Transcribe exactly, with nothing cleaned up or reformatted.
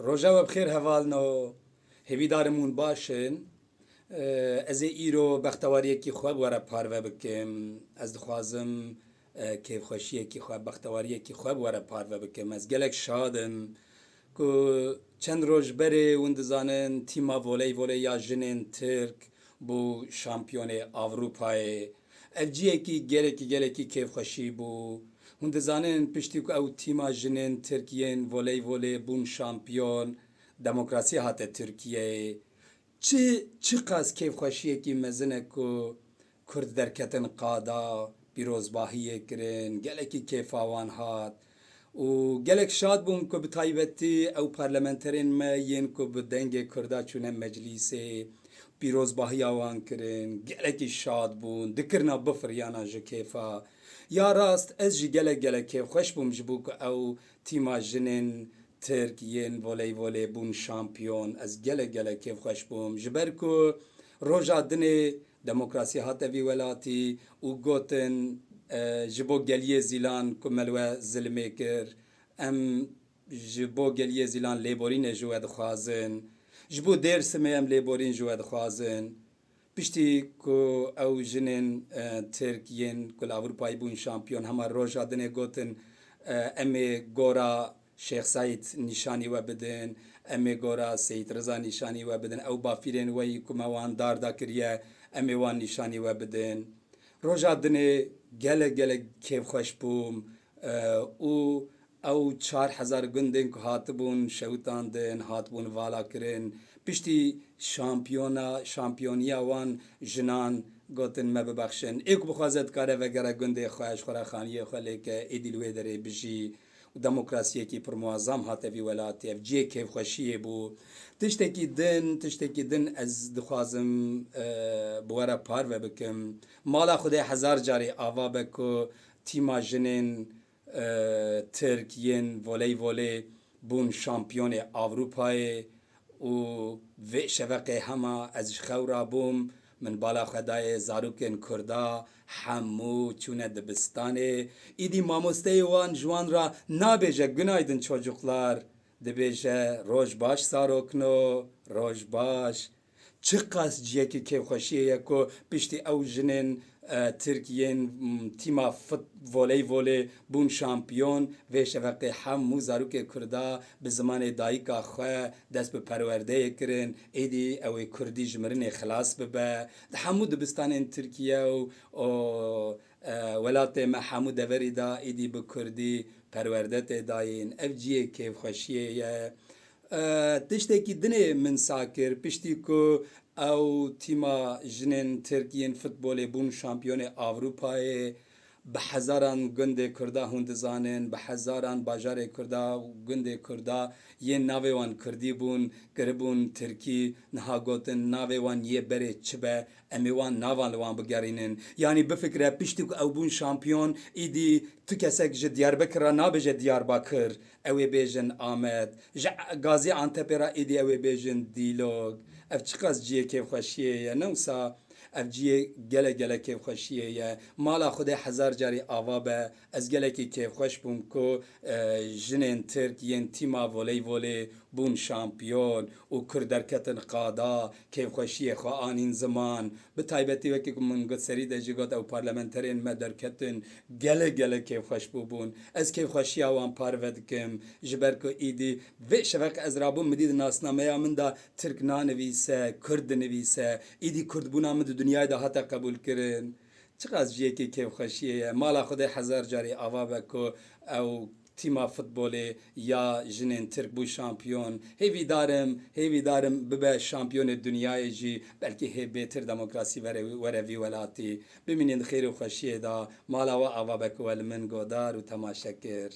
Roja we bi xêr hevalno. Hêvîdarim hûn baş in. Ee, ez ê îro bextewariyekî xwe bi we re parve bikim. Ez dixwazim, e, kêfxweşiyekî xwe, bextewariyekî xwe bi we re parve bikim. Ez gelek şad im ku çend roj berê, hûn dizanin, tîma voleyvolê ya jinên Tirk bû şampiyonê Ewropayê. Ev cihekî gelekî, gelekî kêfxweşî bû. Hûn dizanin, piştî ku ew tîma jinên Tirk yên voleyvolê bûn şampiyon, demokrasî hate Tirkiyeyê. Çi, çiqas kêfxweşiyekî mezin e ku Kurd derketin qada, pîrozbahiyê kirin, gelekî kêfa wan hat. Û gelek şad bûm ku bi taybetî ew parlamenterên me yên ku bi dengê Kurda çûne meclîsê, pîrozbahiya wan kirin, gelekî şad bûn, dikirina bifiriyana ji kêfa. Ya rast, ez jî gelek gelek kêfxweş bûm ji bo ku ew tîma jinên Tirk yên voleyvolê bûn şampiyon. Ez gelek gelek kêfxweş bûm. Ji ber ku roja dinê demokrasî hate vî welatî û gotin, e, ji bo geliyê Zîlan ku me li we zilmê kir, em ji bo geliyê Zîlan lêborînê ji we dixwazin. Ji bo Dêrsimê em lêborîn ji we dixwazin. Piştî ku ew jinên, e, Tirk yên ku li Ewropayê bûn şampiyon, hema roja dinê gotin, e, em ê gora Şêx Seîd nîşanî we bidin, em ê gora Seyîd Riza nîşanî we bidin, ew bafîrên we yî ku me wan dar da kiriye, em ê wan nîşanî we bidin. Roja dinê gelek gelek kêfxweş bûm, e, û ew çar hezar gundên ku hatibûn şewitandin, hatibûn vala kirin, piştî şampiyona, şampiyoniya wan jinan gotin, me bibexşin. Ê ku bixwaze dikare vegere gundê xwe, ji xwe re xaniyê xwe lêke, êdî li wê derê bijî û demokrasiyekî pir muazzam hate vî welatî. Ev cihê kêfxweşiyê bû. Tiştekî din, tiştekî din ez dixwazim, e, bi we re parve bikim. Mala Xwedê hezar carî ava be ku tîma jinên, e, Tirk yên voleyvolê bûn şampiyonê Ewropayê û vê şeveqê hema ez ji xew rabûm, min bala xwe dayê zarokên Kurda, hemû çûne dibistanê. Îdî mamosteyê wan ji wan re nabêje "Günaydın çocuklar", dibêje "Roj baş zarokno, roj baş". Çiqas cihekî kêfxweşiyê ye ku piştî ew jinên, e, Tirk yên, m, tîma fut-, voleyvolê bûn şampiyon, vê şeveqê hemû zarokê Kurda bi zimanê dayika xwe dest bi perwerdeyê kirin, êdî ew ê Kurdî ji mirinê xilas bibe. Di hemû dibistanên Tirkiye û, û, e, welatê me hemû deverî de êdî bi Kurdî perwerde tê dayîn. Ev cihê kêfxweşiyê ye. E, tiştekî dinê min sa kir, piştî ku ew tîma jinên Tirk yên futbolê bûn şampiyonê Ewropayê, bi hezaran gundê Kurda, hûn dizanin, bi hezaran bajarê Kurda û gundê Kurda yên navê wan Kurdî bûn, kiribûn Tirkî, niha gotin navê wan yê berê çi be, em ê wan navan li wan bigerînin. Yanî bifikire, piştî ku ew bûn şampiyon, îdî tu kesek ji Diyarbekir re nabêje Diyarbakir, ew ê bêjin Amed. Ji Gazîantepê re êdî ew ê bêjin Dîlok. Ev çiqas cihê kêfxweşiyê ye, ne wisa? Ev cihê gelek gelek kêfxweşiyê ye. Mala Xwedê hezar carî ava be. Ez gelekî kêfxweş bûm ku, e, jinên Tirk yên tîma voleyvolê bûn şampiyon û Kurd derketin qada, kêfxweşiyê xwe anîn ziman. Bi taybetî wekî ku min got serî de jî got ew parlamenterên me derketin, gelek gelek kêfxweş bûbûn. Ez kêfxweşiya wan parve dikim, ji ber ku îdî vê şeveq ez rabûm, min dî di nasnameya min de Tirk nanivîse, Kurd dinivîse, îdî Kurdbûna min di dinyayê de hate qebûlkirin. Çiqas cihekî kêfxweşiyê ye. Mala Xwedê hezar carî ava be ku ew tîma futbolê ya jinên Tirk bû şampiyon. Hêvîdar im, hêvîdar im bibe şampiyonê dinyayê jî. Belkî hê bêtir demokrasî vere, were vî welatî. Bimînin di xêr û xweşiyê de. Mala we ava be ku we li min godar û temaşe kir.